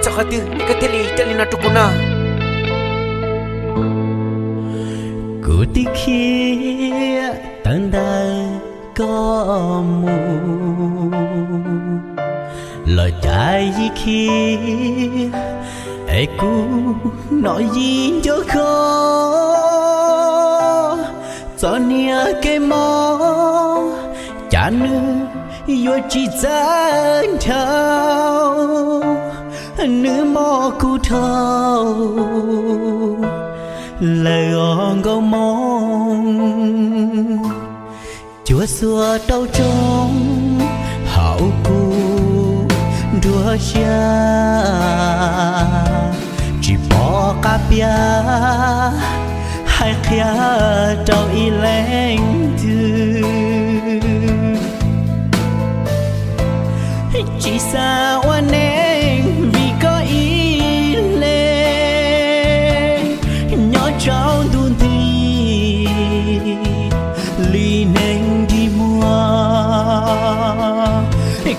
Txog qhov twg koj thiaj li coj li no rau kuv no? Kuv twb khiav tawm ntawm koj mus los cas yij khiav es kuv hnov yij nco koj. Txom nyem kev mob cas nws yuav tsis txawj nrhau, nws mob kuv dhau lawm os nkauj Hmoob. Cuag xuas rau tsoob hauv kuv nruab siab, tsis pom qab piav hais qhia rau ib leeg twg. Tsis xav ua neeg vim koj ib leeg, nyob rau ntu nti li neeg dig muag,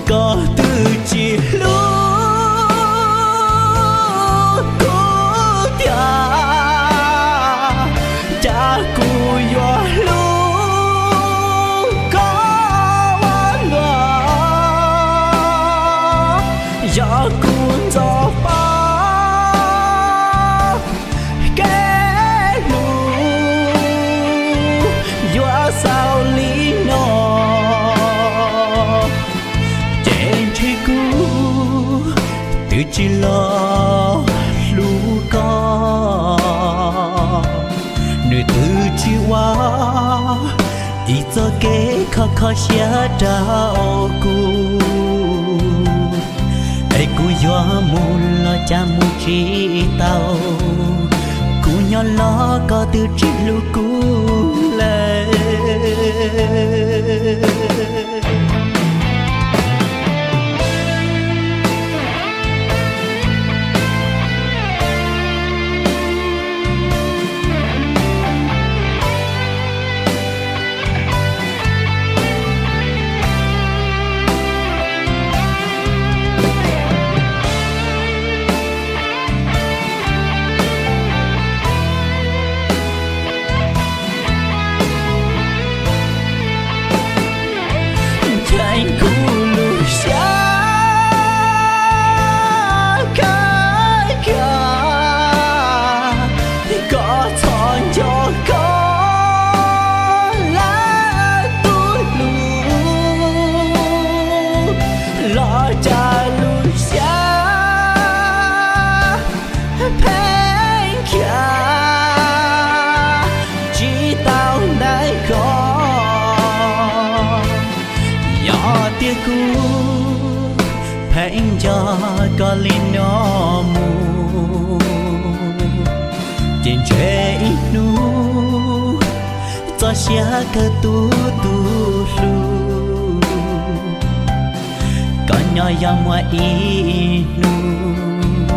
koj twb tsis hlub kuv tiag, cas kuv yuav hlub koj ua luaj. Yog kuv ntxov pom kev hlub yuav xaus li no, ces ntshe kuv twb tsis los hlub koj. Nws twb tsis ua ib txoj kev kho kho siab rau kuv, es kuv yuav mus los cas mus tsis tau. Kuv nyob los koj twb tsis hlub kuv lawm. Ntshai kuv lub siab kawg kiag, koj txhob nco koj lawm tus hlub, los cas lub siab pheej khiav tsis tau ntawm koj. Yog tias kuv pheej nco koj li no mus, ces ntshe ib hnub txoj sia kawg tus hlub. Koj nyob yog muaj ib hnub,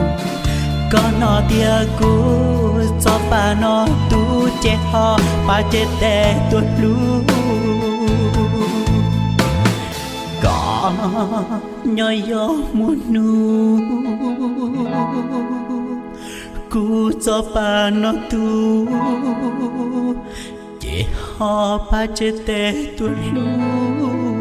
koj hnov tias kuv txoj pa no tu, ces ho pab cev tes tuaj hlub. Koj nyob yog muaj hnub, kuv txoj pa no tu, ces ho pab cev tes tuaj hlub.